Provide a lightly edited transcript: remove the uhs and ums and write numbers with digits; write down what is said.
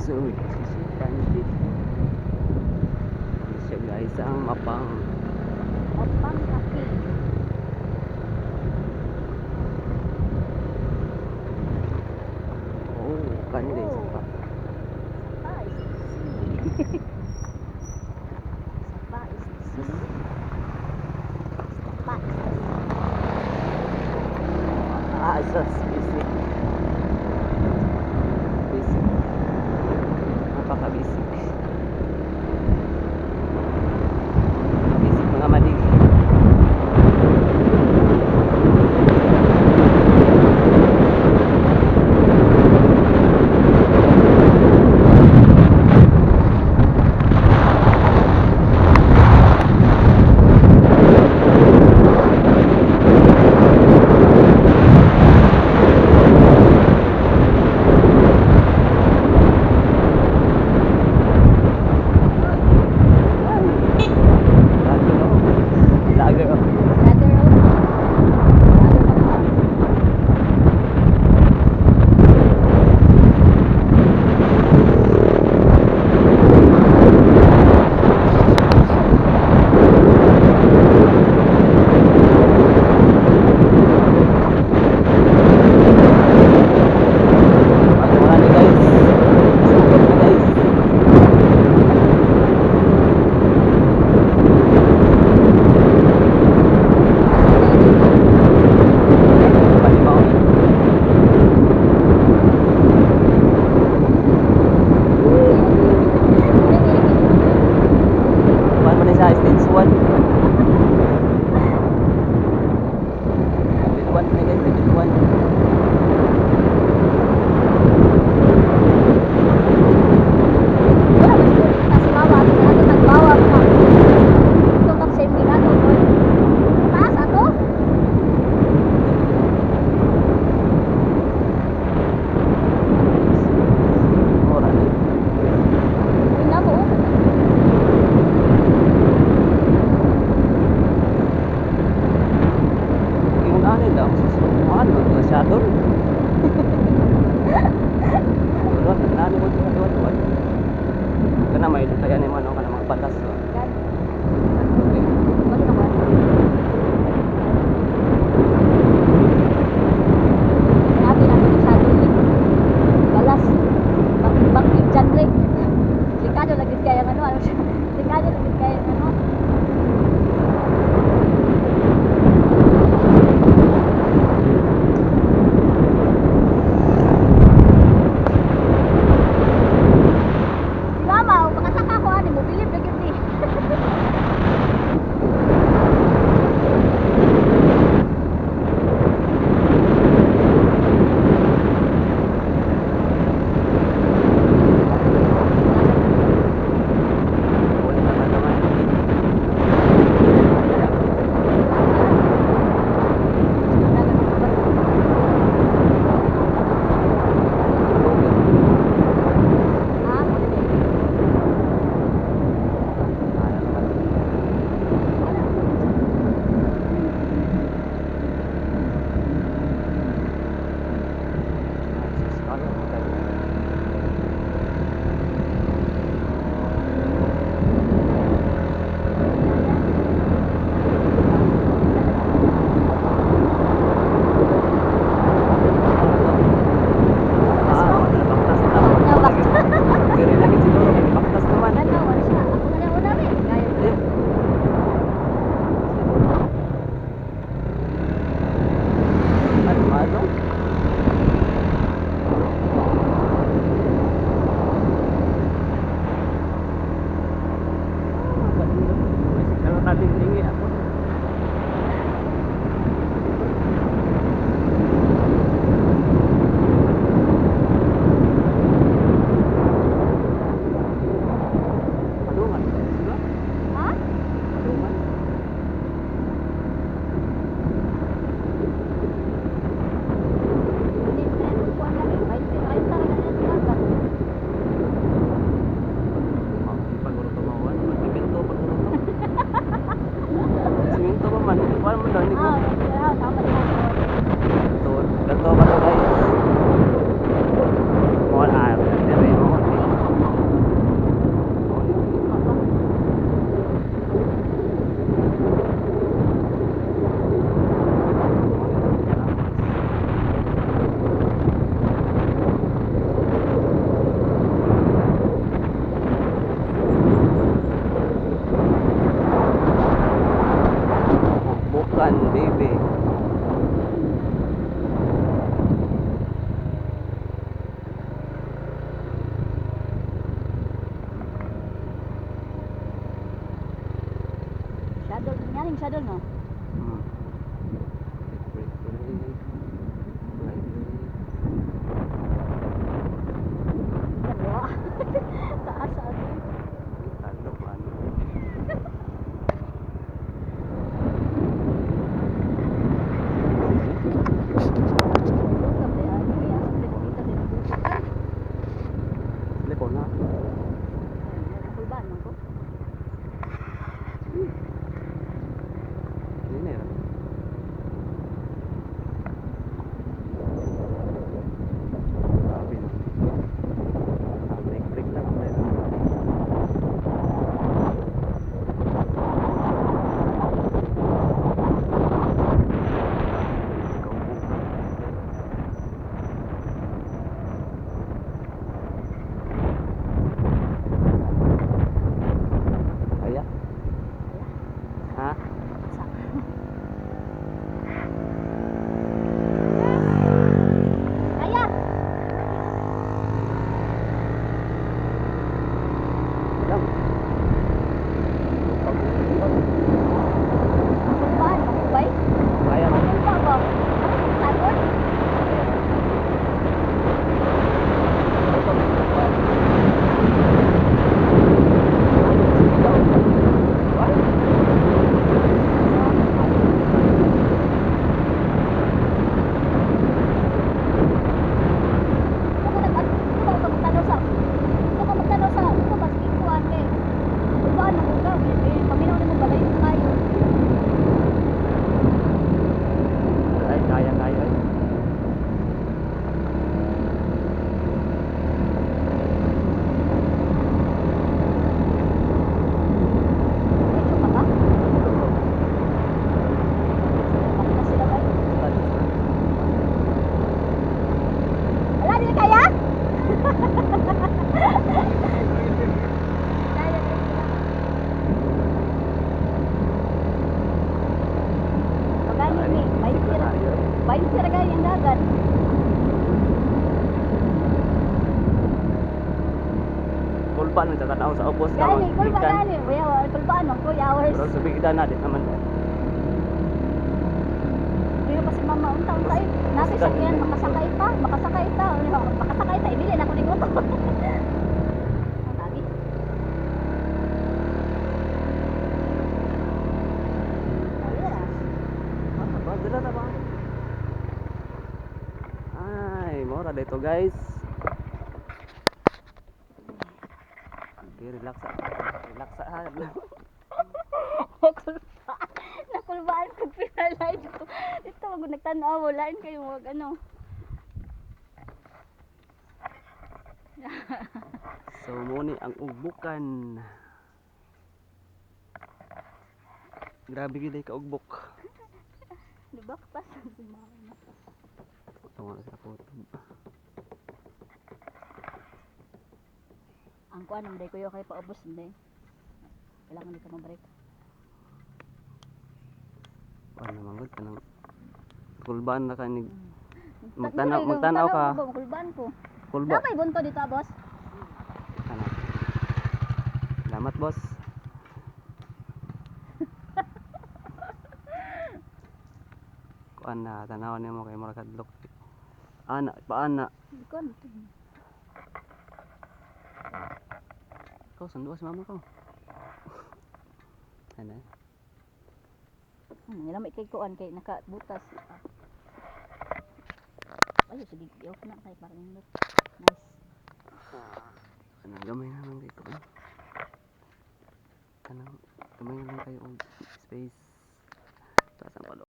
So, dito. Ano siya, guys, ang Mapang. Mapang Cafe. Oh, kan guys, Oh. pa. Sapa is the sea. Sapa is the sea. Sapa is the sea. Ah, sus, busy. Busy. Napaka-busy. Busy, mga madig. Lager, oh. Lager, oh. Lager, oh. Lager pa. Ano wala ni, guys. Sugod na, guys. Palimaw ni. Kuan man na siya, stage 1. Level 1 na, guys, level 1. Wala ba siguro kita si mama ato ato tagbawa pa. Ito kang same din ato. Taas ato. Mura ni. Uy na mo, oh. Yung ano lang, susukuan mo ito, shuttle. Pero nani mo ito, ito, ito. Kana may kaya ni mo ano kana mga patas. Oh. Yan. Okay. Wala na ko. Grabe na ako shuttle eh. Balas. Bakit dyan rin. Delikado lagi kaya ano, ano siya. Delikado lagi kaya ano. Si mama, makasaka ko ani mo bilib na gyud ni. Saddle, no? Brake, brake, brake. Right, brake. Dalawa. Taas sa atin. Talo, ano. Welcome, di ay. Ay, asa pinakita din ang buko. Ay, Telepon na. nakulbaan man ko. Hindi na yun. Grabe, no? Ah, brake, brake lang. Brake. Kaubukan. Kaya? Ha? Sa. Kaya! Lang. Nakulbaan, makulbay? Kaya man. Nakulba ba? Ako, saddle? Ako nag ito ba ka magtanaw sa ito ka magtanaw sa ito ba sige kuan kay kulbaan man ko ka eh, paminaw nimo balayo kayo. Ay, kaya, kaya. Eh. Medyo pa ba? Bakit na sila ba? Wala, di na kaya? Kaya, kaya. Pagani ni, 20 ra. 20 ra gani ang dagat. Kulban man sa tanaw sa ubos na Gani, kulba gikan. gani. Kuya, kulbaan man kuya hours. Pero subigda na din naman. Pero pa si mama, unta unta ay. Nasa sakyan, makasakay ta, makasakay ta, makasakay ta, ibili na ko ning motor. Ang lagi. Ayun. Ah, ba, dala na ba? Ay, mora dito, guys. Okay, relax ah. Relax ah. Nakulbaan. Nakulbaan ko pinalay dito. Dito wag nagtan-aw, wala kayo wag ano. So muni ang ugbukan. Grabe gid ay kaugbok. Lubak pa sa si mama. Tungo na sa photo. Ang kuan man day kuyo kay paubos hindi. Kailangan di ka ma-break. Ano naman gud kanang kulbaan na ka ni Magtanaw- magtanaw ka. Kulbaan ko. kulba. Na may bunto dito, ah, boss. Ano? Salamat, boss. Kuan na tanawan nimo kay mura kadlok. Ana, paana. Kuan. Ikaw sundo si mama ko. Ano? Nila may kay kuan kay nakabutas. Ah. Ay, sige, i-off na kay para nindot. Nice. Kanang gamay naman kay kuan. Kanang gamay na lang kayo og space. Taas ang palo.